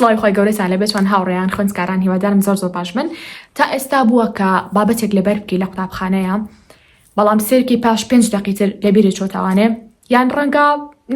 سڵاوی خوای گەورەتان لێبێت چۆن هاوڕێیان خوێندکاران هیوادارم زۆر زۆر باش بن تا ئێستا بووە کە بابەتێک لەبەر بکەی لە قوتابخانەیە بەڵام سێرکی پاش پێنج دەقی تر لەبیرت چۆتەوانێ یان ڕەنگە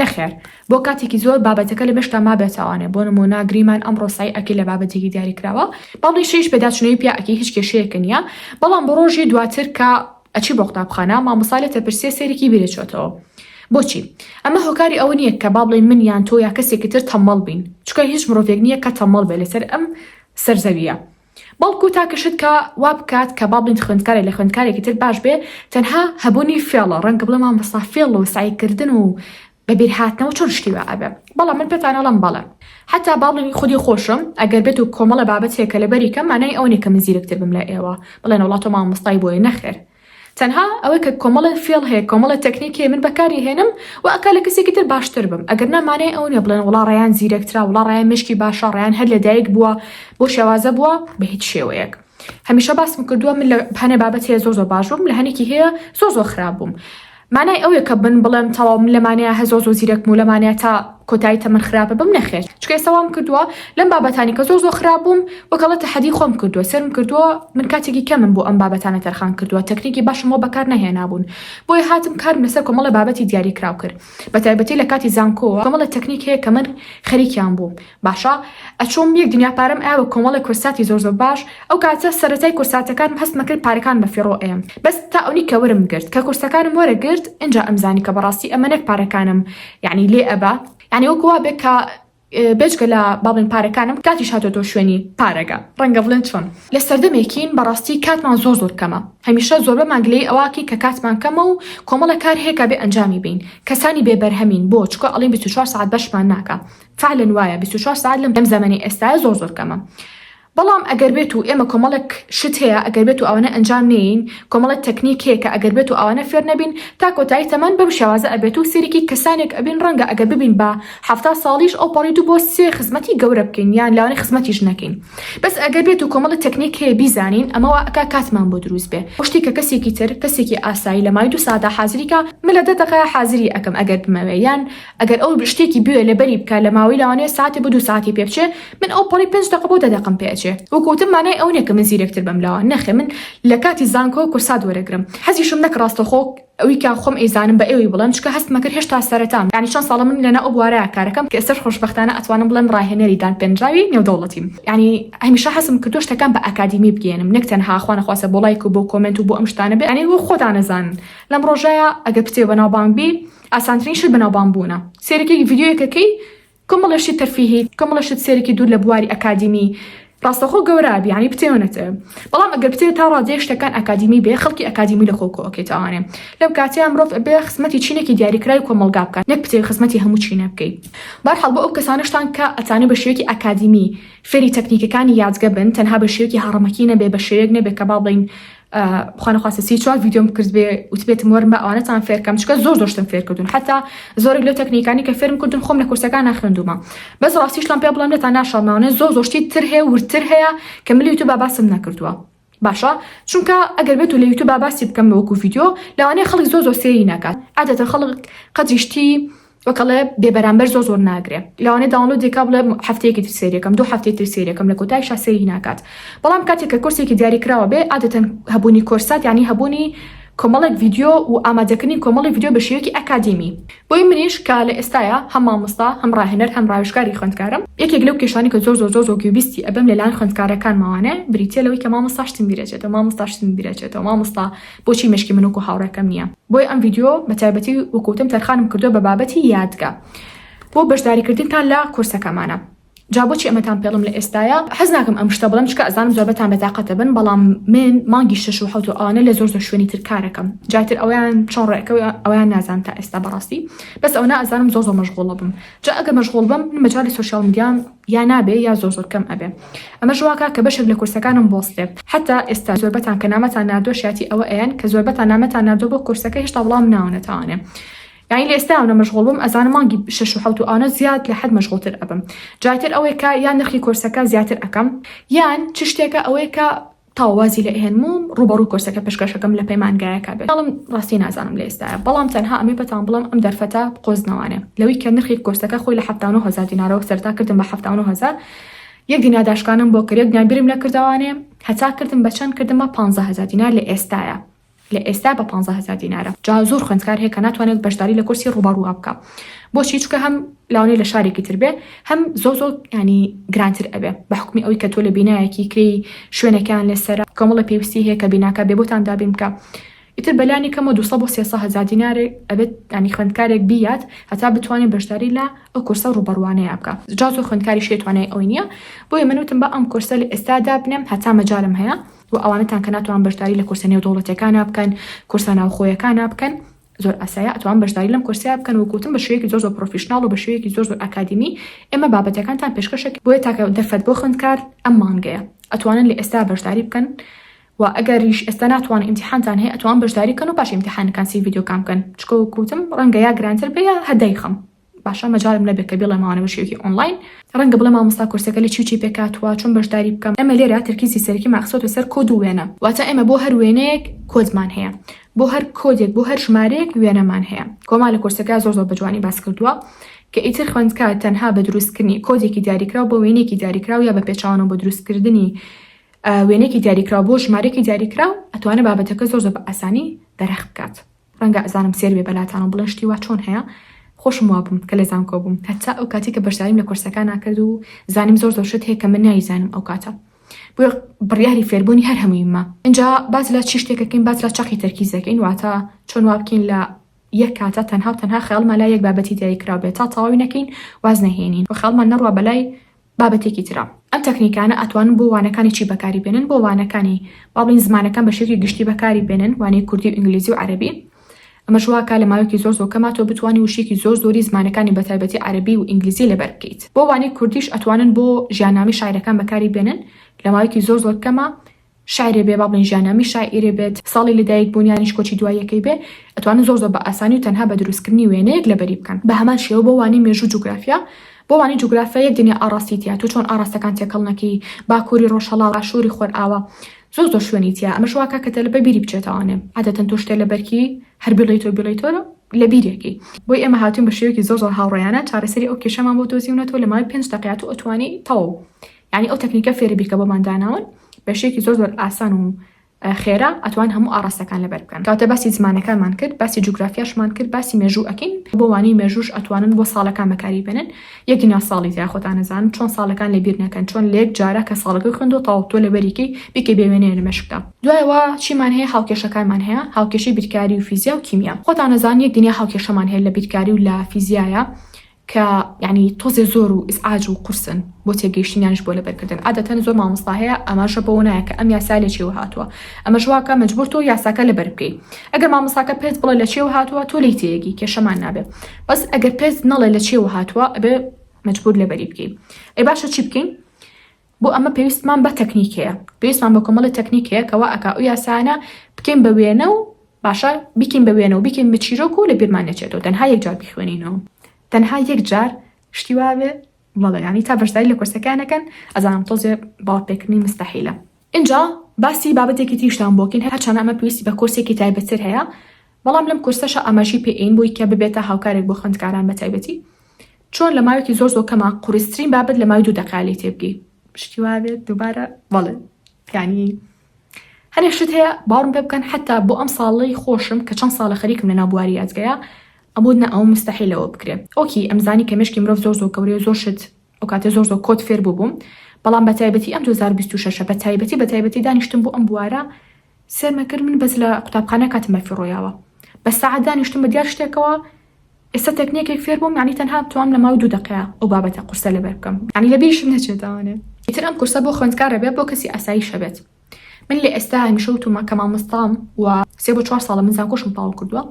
نەخێر بۆ کاتێکی زۆر بابەتەکە لە مێشکتا مابێتەوانێ بۆ نموونە گریمان ئەمڕۆ سەعی ئەکەی لە بابەتێکی دیاریکراوە بەڵی شەیش پێداچوونەوەی پیا ئەکەی هیچ کێشەیەکە نییە بەڵام بۆ ڕۆژی دواتر کە ئەچی بۆ قوتابخانە مامۆستا لێت ئەپرسێ سەیرێکی بیرت چۆتەوە بۆچی؟ ئەمە هۆکاری ئەوە نییە کە با بڵێین من یان تۆ یا کەسێکی تر تەممەڵ بین چونکە هیچ مرۆڤێک نییە کە تەممەڵ بێ لەسەر ئەم سەر زەوییە بەڵکو تاکە شت کە وا بکات کە با بڵێین خوێندکارێک لە خوێندکارێکی تر باش بێ تەنها هەبوونی فێڵە ڕەنگە بڵێ مامۆستا فێڵ و سەعیکردن و بەبیرهاتنەوە چۆن شتی وا ئەبێ بەڵام من پێتان ئەڵێم بەڵێ حەتا با بڵێین خودی خۆشم ئەگەر بێت و کۆمەڵە بابەت هەیە کە لەبەری کەم مانای ئەوە نیە کە من زیرەکتر بم لە ئێوە بڵێن وەڵا تۆ مامۆستای بۆیە نەخێر تەنها ئەوەی کە کۆمەڵێ فێڵ هەیە کۆمەڵێ تەکنیک هەیە من بەکاری هێنم و ئەکا لە کەسێکی تر باشتر بم ئەگەر نا مانای ئەوە نیە بڵێن وەڵا ڕەیان زیرەکترە وەڵا ڕەیان مێشکی باشە ڕەیان هەر لەدایک بووە بۆ شێوازە بووە بە هیچ شێوەیەک هەمیشە باسم کردووە من لە هەنێ بابەت هەیە زۆر زۆر باش بووم لە هەنێکی هەیە زۆر زۆر خراپ بووم مانای ئەوەیە کە من بڵێم تەواو من لەمانەیە هە زۆر زۆر زیرەکم و لەمانەیە تا کۆتایی تەمەن خراپە بم نەخێر چونکە ئێستا وام کردووە لەم بابەتانی کە زۆر زۆر خراپ بووم وەک ئەڵێ تەحەدی خۆم کردووە سەرم کردووە من کاتێکی کەمم بۆ ئەم بابەتانە تەرخان کردووە تەکنیکی باشم بۆ بەکار نەهێنابوون بۆیە هاتم کارم لەسەر کۆمەڵە بابەتی دیاریکراو کرد بە تایبەتی لە کاتی زانکۆوە کۆمەڵە تەکنیک هەیە کە من خەریکیان بووم باشە ئەچووم یەک دنیا پارەم ئەیا بە کۆمەڵێک کورساتی زۆر زۆر باش ئەو کاتە سەرەتای کورساتەکانم هەستمە کرد پارەکان بە فیڕۆ ئەیەم بەس تا ئەونی کە وەرم گرت کە کورسەکانم وەرە گرت ئینجا ئەمزانی کە بەڕاستی ئەمە نەک پارەکانم یعنی لێ ئەبا یعنی وەکو وابێ کە بێجگە لە با بڵێن پارەکانم کاتیش هاتۆتەوە شوێنی پارەکە ڕەنگە بڵێن چۆن لە سەردەمێکین بەڕاستی کاتمان زۆر زۆر کەمە هەمیشە زۆربەمان گلەیی ئەوەکەین کە کاتمان کەمە و کۆمەڵێک کار هەیە کە بێ ئەنجامی بین کەسانی بێ بەرهەمین بۆ چونکە ئەڵێن 24 سەعات بەشمان ناکا فعلا وایە 24 سەعات لەم زەمەنی ئێستایە زۆر زۆر کەمە بەڵام ئەگەر بێت و ئێمە کۆمەڵێک شت هەیە ئەگەر بێت و ئەوانە ئەنجام نەیەین کۆمەڵێک تەکنیک هەیە کە ئەگەر بێت و ئەوانە فێر نەبین تا کۆتایی تەمەن بەم شێوازە ئەبێت و سەیرێکی کەسانێک ئەبین ڕەنگە ئەگەر ببین بە 70 ساڵیش ئەو پەڕی دوو بۆ سێ خزمەتی گەورە بکەین یان لەوانەیە خزمەتیش نەکەین بەس ئەگەر بێت و کۆمەڵێک تەکنیک هەیە بیزانین ئەمە وا ئەکا کاتمان بۆ دروست بێ ئەو شتەی کە کەسێکی تر کەسێکی ئاسایی لە ماوەی دوو ساتدا حازری کا من لە دە دەقەیا حازری ئەکەم ئەگەر بمەوێ یان ئەگەر ئەو شتێکی بوێ لەبەری بکا لە ماوەی لەوانەیە ساتێ بۆ دوو ساتی پێ بچێ من ئەو پەڕی پێنج دەقە بۆ دە دەقەم پێ ئەچێ وەکو وتم مانای ئەوە نیە کە من زیرەکتر بم لەوان نەخێر من لە کاتی زانکۆ کورسات وەرەگرم حەزیشم نەک ڕاستەخۆ ئەوی کە خۆم ئەیزانم بە ئێوەی بڵێم چونکە هەستمە کرد هێشتا سەرەتام یانی چەند ساڵە من لەناو ئەو بوارەیا کارەکەم کە ئێستاش خۆشبەختانە ئەتوانم بڵێم ڕاهێنەری دانپێنراوی نێودەوڵەتیم یانی هەمیشە حەزم کردووە شتەکان بە ئەکادیمی بگەیەنم نەک تەنها خوا نەخواستە بۆ ڵایک و بۆ کۆمێنت و بۆ ئەم شتانە بێ یانی وەک خۆتان ئەزانن لەم ڕۆژەیا ئەگەر بتەوێ بەناوبانگ بی ئاسانترین شت بەناوبانگ بوونە سەیرەکەی ڤیدیۆیەک ئەکەی کۆمەڵێ شتی تەرفیهی کۆمەڵێ شت سەیرەکی دوور لە بواری ئەکادیمی ڕاستەخۆ گەورە ئەبی یانی بتەوێ نەتەوێ بەڵام ئەگەر بتەوێ تا ڕادەیەک شتەکان ئەکادیمی بێ خەڵکی ئەکادیمی لە خۆ کۆ ئەکەیتەوانێ لەم کاتەیا مرۆڤ ئەبێ خزمەتی چینێکی دیاریکراوی کۆمەڵگا بکات نەک بتەوێ خزمەتی هەموو چینە بکەی بەرحاڵ بۆ ئەو کەسانەشتان کە ئەتانێ بە شێوەیەکی ئەکادیمی فێری تەکنیکەکانی یادگە بن تەنها بە شێوەیەکی هەڕەمەکی نەبێ بە شێوەیەک نەبێ کە با بڵێین خوا نەخواستە 34 ڤیدیۆم کردبێ وتبێتم وەرن با ئەوانەتان فێرکەم چونکە زۆر زۆر شتم فێر کردوون حتا زۆرێک لەو تەکنیکانی کە فێرم کردوون خۆم لە کورسەکان خوێندوومە بەس ڕاستیشتان پێ بڵێم لێتان ناشارمەوانێ زۆر زۆر شتی تر هەیە وردتر هەیە کە من لە یوتیوبا باسم نەکردووە باشە چونکە ئەگەر بێت و لە یوتیوبا باسی بکەم وەکو ڤیدیۆ لەوانەیە خەڵک زۆر زۆر سەیری ناکات عادەتەن خەڵک قەدری شتی وەک ئەڵێ بێ بەرامبەر زۆر زۆر ناگرێ لەوانەیە download ێکا بڵێ هەفتەیەکی تر سەیری ئەکەم دوو هەفتەی تر سەیری ئەکەم لە کۆتایشا سەیری ناکات بەڵام کاتێک کە کۆرسێکی دیاری کراوە بێ عادەتەن هەبوونی کۆرسات یانی هەبوونی کۆمەڵێک ڤیدیۆ و ئامادەکردنی کۆمەڵی ڤیدیۆ بە شێوەیەکی ئەکادیمی بۆیە منیش کە لە ئێستایا هەم مامۆستا هەم ڕاهێنەر هەم ڕاوێژکاری خوێندکارم یەکێک لەو کێشانەی کە زۆر زۆر زۆر زۆر گوێبیستی ئەبم لەلایەن خوێندکارەکانمەوانێ بریتیە لەوەی کە مامۆستا شتم بیرەچێتەوە مامۆستا شتم بیرەچێتەوە مامۆستا بۆچی مێشکی من وەکو هاوڕێکەم نییە؟ بۆیە ئەم ڤیدیۆ بە تایبەتی وەکو وتم تەرخانم کردووە بە بابەتی یادگە بۆ بەشداریکردنتان لە کۆرسەکەمانە. جا بۆچی ئەمەتان پێڵم لە ئێستایا؟ حەز ناکەم ئەم شتە بڵێم چونکە ئەزانم زۆربەتان بێتاقەتە بن بەڵام من مانگی شەش و حەوت و ئەوانە لە زۆر زۆر شوێنی تر کارەکەم جا تر ئەویان چۆن ڕێکە ئەویان نازانم تا ئێستا بەڕاستی بەس ئەونا ئەزانم زۆر زۆر مەشغوڵە بم جا ئەگەر مەشغوڵ بم من مەجالی social media م یا نابێ یا زۆر زۆر کەم ئەبێ ئەمەش واکا کە بەشێک لە کورسەکانم بوەستێ حەتا ئێستا زۆربەتان کە نامەتان ناردوە شایەتی ئەوە ئەیەن کە زۆربەتان نامەتان ناردوە بۆ کورسەکە هێشتا وڵام ناونەتەوانێ یانی لە ئێستاوە مەشغوڵ بم ئەزانم مانگی شەش و حەوت و ئەوانە زیاد لە حەد مەشغوڵتر ئەبم جاتر ئەوەیە کە یان نرخی کۆرسەکە زیاتر ئەکەم یان چ شتێکە ئەوەیە کە تەواو وازی لێ ئەهێنم و ڕووبەڕوو کۆرسەکە پێشکەشەکەم لە پەیمانگایەکە بێت بەڵام ڕاستی نازانم لە ئێستایا بەڵام تەنها ئەمەی پێتان بڵێم ئەم دەرفەتە بقۆزنەوانێ لەوەی کە نرخی کۆرسەکە خۆی لە 79 هەزار دینارەوە سەرەتا کردم بە 79 هەزار. یەک دینار داشکانم بۆ کرد یەک دینار بیرم لە کردەوانێ هەتا کردم بە چەند کردمە 15000 دینار لە ئێستایا لە ئێستا بە 15000 دینارە جا زۆر خوێندکار هەیە کە ناتوانێت بەشداری لە کۆرسی ڕووبەڕووە بکا بۆچی چونکە هەم لاونێ لە شارێکی تر بێ هەم زۆر زۆر ینی گرانتر ئەبێ بە حکومی ئەوەی کە تۆ لە بینایەکی کرێی شوێنەکان لەسەرە کۆمەڵە پێویستی هەیە کە بیناکە بێ بۆتان دابین بکە ئیتر بەلانی کەمەوە 200 بۆ 300 هەزار دینارێک ئەبێت ینی خوێندکارێک بیات هەتا بتوانێت بەشداری لە ئەو کۆرسە ڕووبەڕوانەیە بکا جا زۆر خوێندکاریش هەیە توانای ئەوەی نییە بۆیە من وتم با ئەم کۆرسە لە ئێستا دابنێم هەتا مەجالم هەیە و ئەوانەتان کە ناتوان بەشداری لە کۆرسە نێودەوڵەتیەکانا بکەن کۆرسە ناوخۆیەکانا بکەن زۆر ئاسایە ئەتوان بەشداری لەم کۆرسەیا بکەن وەک وتم بە شێوەیەکی زۆر زۆر professional و بە شێوەیەکی زۆر زۆر ئەکادیمی ئێمە بابەتەکانتان پێشکەشەکەین بۆیە تاکە دەرفەت بۆ خوێندکار ئەم مانگەیە ئەتوانن لە ئێستا بەشداری بکەن و ئەگەریش ئێستا ناتوان ئیمتیحانتان هەیە ئەتوان بەشداری بکەن و پاش ئیمتیحانەکان سەیری ڤیدیۆکان بکەن چونکە وەک وتم ڕەنگە یا گرانتر بێ یا هەر دایخەم باشە مەجالم نەبێ کە بیڵێم ئەوانە بە شێوەیەکی ئۆنڵاین ڕەنگە بڵێ مامۆستا کۆرسەکە لە چی و چی پێکهاتووە چۆن بەشداری بکەم ئێمە لێرە تەرکیزی سەرەکیمان خستۆتە سەر کۆد و وێنە واتە ئێمە بۆ هەر وێنەیەک کۆدمان هەیە بۆ هەر کۆدێک بۆ هەر ژمارەیەک وێنەمان هەیە کۆما لە کۆرسەکە زۆر زۆر بە جوانی باس کردووە کە ئیتر خوێندکار تەنها بە دروستکردنی کۆدێکی دیاریکراو بۆ وێنەیەکی دیاریکراو یا بە پێچەوانەوە بۆ دروستکردنی وێنەیەکی دیاریکراو بۆ ژمارەیەکی دیاریکراو ئەتوانێت بابەتەکە زۆر زۆر بە ئاسانی دەرخ بکات. ڕەنگە ئەزانم سەیر بێ بەلاتانەوە بڵێن شتی وا چۆن هەیە خۆشم وابووم کە لە زانکۆ بووم هەتا ئەو کاتەی کە بەشداریم لە کۆرسەکانا کرد و زانیم زۆر زۆر شت هەیە کە من نایزانم ئەو کاتە بۆیە بڕیاری فێربوونی هەر هەموویم ما ئینجا باس لە چی شتێکەکەین باس لە چەقی تەرکیز دەکەین واتە چۆن وا بکەین لە یەک کاتە تەنها و تەنها خەیاڵمان لای یەک بابەتی دیاریکراو بێت تا تەواوی نەکەین واز نەهێنین و خەیاڵمان نەڕوا بەلای بابەتێکی ترە. ئەم تەکنیکانە ئەتوانن بۆ وانەکانی چی بەکاری بێنن؟ بۆ وانەکانی با بڵێین زمانەکان بە شێوەیەکی گشتی بەکاری بێنن، وانەی کوردی و ئینگلیزی و عەرەبی. ئەمەش واکا لە ماوەیەکی زۆر زۆر کەما تۆ بتوانی وشەیەکی زۆر زۆری زمانەکانی بە تایبەتی عەرەبی و ئینگلیزی لەبەر بکەیت. بۆ وانەی کوردیش ئەتوانن بۆ ژیاننامەی شاعیرەکان بەکاری بێنن لە ماوەیەکی زۆر زۆر کەما شعرێ بێ با بڵێین ژیاننامەی شاعیرێ بێت، ساڵی لەدایک بوون یانیش کۆچی دواییەکەی بێ، ئەتوانن زۆر زۆر بە ئاسانی و تەنها بە دروستکردنی وێنەیەک لەبەری بکەن. بە هەمان شێوە بۆ وانەی مێژوو و جوگرافیا، بۆ وانەی جوگرافیا یەک دنیا ئاڕاستەی تیا، تۆ چۆن ئاڕاستەکان تێکەڵ نەکەی، باکووری ڕۆژهەڵات، باشووری خۆرئاوا، زۆر زۆر شوێنی تیا، ئەمەش واکا کە تەلەبە بیری بچێتەوانێ، عادەتەن تۆ شتێ لەبەرکی هەر بیڵێیتەوە بیڵێیتەوە لەبیرێکەی. بۆیە ئێمە هاتووین بە شێوەیەکی زۆر زۆر هاوڕێیانە چارەسەری ئەو کێشەمان بۆ دۆزیونەتەوە لە ماوەی پێنج دەقەیا تۆ ئەتوانی تەواو یانی ئەو تەکنیکە فێرە بی کە بۆمان داناون بە شێوەیەکی زۆر زۆر ئاسان و خێرا ئەتوان هەموو ئاڕاستەکان لەبەر بکەن کەواتە باسی زمانەکانمان کرد باسی جوگرافیاشمان کرد باسی مێژوو ئەکەین بۆ وانەی مێژووش ئەتوانن بۆ ساڵەکان بەکاری بێنن یەک دنیا ساڵی تیا خۆتان ئەزانن چۆن ساڵەکان لەبیر نەکەن چۆن لە یەک جارا کە ساڵەکەی خوێندووە تەواو تۆ لەبەریکەی بیکەی بێ وێنەیە لە مێشکتا دوایەوە چیمان هەیە هاوکێشەکانمان هەیە هاوکێشەی بیرکاری و فیزیا و کیمیا خۆتان ئەزانن یەک دنیا هاوکێشەمان هەیە لە بیرکاری و لە فیزیایە کە یانی تۆزێ زۆر و ئیزعاج و قورسن بۆ تێگەیشتن یانیش بۆ لەبەرکردن عادەتەن زۆر مامۆستا هەیە ئاماژە بەوە نایە کە ئەم یاسا لە چیەوە هاتووە ئەمەش واکە مەجبور تۆ یاساکە لەبەر بکەی ئەگەر مامۆستاکە پێت بڵێ لە چیەوە هاتووە تۆ لێی تێیەگی کێشەمان نابێ بەس ئەگەر پێت نەڵێ لە چیەوە هاتووە ئەبێ مەجبور لەبەری بکەی ئەی باشە چی بکەین بۆ ئەمە پێویستمان بە تەکنیک هەیە پێویستمان بە کۆمەڵی تەکنیک هەیە کەوا ئەکا ئەو یاسایانە بکەین بە وێنە و باشە بیکەین بە وێنە و بیکەین بە چیرۆک و لە بیرمان نەچێتەوە تەنها یەک جار بیخوێنینەوە تەنها یەک جار شتی وابێ بەڵێ یانی تا بەشداری لە کۆرسەکان نەکەن ئەزانم تۆزێ باوەڕپێکردنی مستەحیلە ئینجا باسی بابەتێکی تریشتان بۆ کەین هەرچەندە ئەمە پێویستی بە کۆرسێکی تایبەتتر هەیە بەڵام لەم کۆرسەشا ئاماژەی پێ ئەین بۆی کە ببێتە هاوکارێک بۆ خوێندکاران بە تایبەتی چۆن لە ماوەیەکی زۆر زۆر کەما قورسترین بابەت لە ماوەی دوو دەقەیا لێی تێبگەی شتی وابێت دووبارە بەڵێ یانی هەنێ شت هەیە باوەڕم پێ بکەن حتا بۆ ئەم ساڵەی خۆشم کە چەند ساڵە خەریکم لەناو بواری یادگەیە ئەموت نا ئەوە مستحیلەوە بکرێ okay ئەمزانی کە مێشکی مرۆڤ زۆر زۆر گەورەیە زۆر شت ئەو کاتە زۆر زۆر کۆد فێر بووبووم بەڵام بە تایبەتی ئەم 2026 بە تایبەتی بە تایبەتی دانیشتم بۆ ئەم بوارە سێرمە کرد من بەس لە قوتابخانە کاتم بە فیڕۆیاوە بە ساعت دانیشتم بە دیار شتێکەوە ئێستا تەکنیکێک فێر بووم یانی تەنها بتوانم لە ماوەی دوو دەقەیا ئەو بابەتە قورسە لەبەر بکەم یانی لە بیریشم نەچێتەوانێ. ئیتر ئەم کورسە بۆ خوێندکار ئەبێ بۆ کەسی ئاساییش ئەبێت من لە ئێستا هەمیشە وتومە کە مامۆستام و سێ بۆ چوار ساڵە من زانکۆشم تەواو کردووە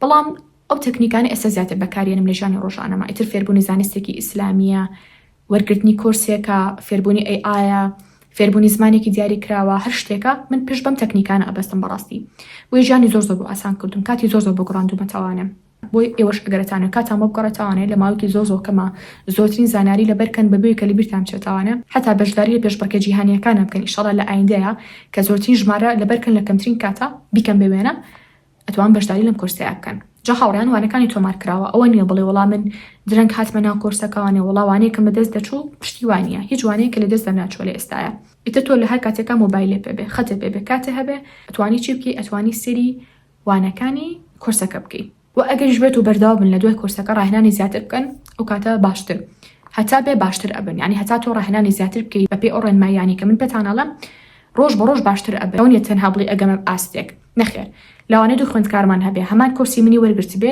بەڵام ئەو تەکنیکانە ئێستا زیاتر بەکارێنم لە ژیانی ڕۆژانەما ئیتر فێربوونی زانستێکی ئیسلامیە وەرگرتنی کۆرسێکە، فێربوونی AI ە، فێربوونی زمانێکی دیاریکراوە، هەر شتێکە، من پشت بەم تەکنیکانە ئەبەستم بەڕاستی. بۆیە ژیانی زۆر زۆر بۆ ئاسان کردووم، کاتی زۆر زۆر بۆ گەڕاندوومە تاوانێ. بۆیە ئێوەش ئەگەر ئەتانەوێ کاتان بۆ بگەڕێ تاوانێ لە ماوەیەکی زۆر زۆر کەما زۆرترین زانیاری لەبەر کەن بەبێ کە لەبیرتان بچێ تاوانێ حەتا بەشداری لە پێشبڕکێ جیهانییەکانا بکەن ئیشەڵا لە ئایندەیا کە زۆرترین ژمارە لەبەر کەن لە کەمترین کاتا بیکەن بە وێنە ئەتوان بەشداری لەم کۆرسەیا بکەن. جا هاوڕێیان وانەکانی تۆمار کراوە ئەوە نیە بڵێ وەڵا من درەنگ هاتمە ناو کۆرسەکەوانێ وەڵا وانەیەکم لەدەست دەچوو شتی وا نیە هیچ وانەیەکە لەدەست دەرناچووە لە ئێستایا ئیتر تۆ لە هەر کاتێکا مۆبایلێ پێ بێ خەتێ پێ بێ کاتێ هەبێ ئەتوانی چی بکەی ئەتوانی سەیری وانەکانی کۆرسەکە بکەی وە ئەگەریش بێت و بەردەوام بن لە دوای کۆرسەکە ڕاهێنانی زیاتر بکەن ئەو کاتە باشتر هەتا بێ باشتر ئەبن یانی هەتا تۆ ڕاهێنانی زیاتر بکەی بەپێی ئەو ڕێنماییانەی کە من پێتان ئەڵێم ڕۆژ بە ڕۆژ باشتر ئەبن ئەوە نیە تەنها بڵێی ئەگەمە ئاستێک نەخێر لەوانەیە دوو خوێندکارمان هەبێ هەمان کۆرسی منی وەرگرتبێ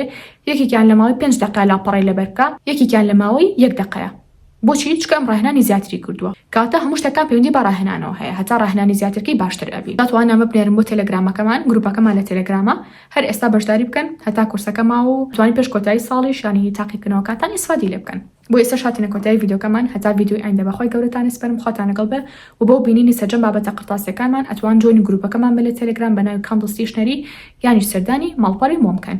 یەکێکیان لە ماوەی پێنج دەقە لاپەڕەی لەبەر بکا یەکێکیان لە ماوەی یەک دەقەیە بۆچی؟ چونکە ئەم ڕاهێنانی زیاتری کردووە. کەواتە هەموو شتەکان پەیوەندی بە ڕاهێنانەوە هەیە هەتا ڕاهێنانی زیاتر کەی باشتر ئەبی. دەتوان نامە بنێرن بۆ تێلێگرامەکەمان گروپەکەمان لە تێلێگرامە هەر ئێستا بەشداری بکەن هەتا کورسەکە ماوە و توانی پێش کۆتایی ساڵیش یانی تاقیکردنەوەکانتان ئیسفادی لێ بکەن. بۆ ئێستاش هاتینە کۆتایی ڤیدیۆکەمان هەتا ڤیدیۆی ئایندە بە خوای گەورەتان ئەسپێرم خواتان لەگەڵ بێ و بۆ بینینی سەرجەم بابەتە قرتاسیەکانمان ئەتوان join ی گروپەکەمان بن لە تێلێگرام بە ناوی کاندڵ ستیشنەری یانیش سەردانی ماڵپەڕی مۆم بکەن.